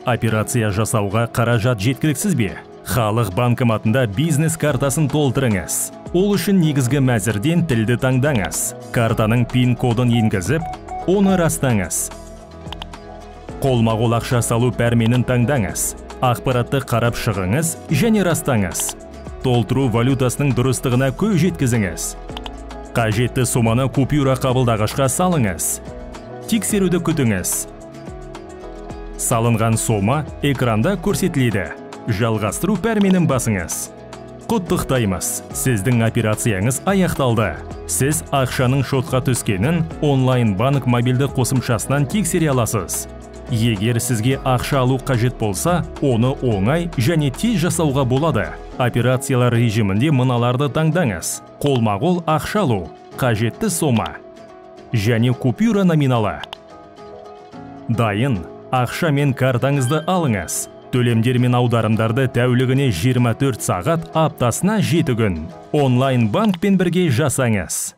Операция жасауға қаражат жеткіліксіз бе? Халық банкоматында бизнес картасын толтырыңыз. Ол үшін негізгі мәзірден тілді таңдаңыз. Картаның пин-кодын енгізіп, оны растаңыз. Қолма-қол ақша салу пәрменін таңдаңыз. Ақпаратты қарап шығыңыз және растаңыз. Толтыру валютасының дұрыстығына көз жеткізіңіз. Қажетті соманы купюра қабылдағышқа салыңыз. Тексеруді күтіңіз. Салынған сома экранда көрсетіледі. Жалғастыру пәрменін басыңыз. Құттықтаймыз! Сіздің операцияңыз аяқталды. Сіз ақшаның шотқа түскенін онлайн банк мобильді қосымшасынан тексере аласыз. Егер сізге ақша алу қажет болса, оны оңай және тез жасауға болады. Операциялар режимінде мыналарды таңдаңыз. Қолма-қол ақша алу, қажетті сома және купюра номиналы. Дайын, ақша мен картаңызды алыңыз. Төлемдер мен аударымдарды тәулігіне 24 сағат, аптасына 7 күн. Онлайн банкпен бірге жасаңыз.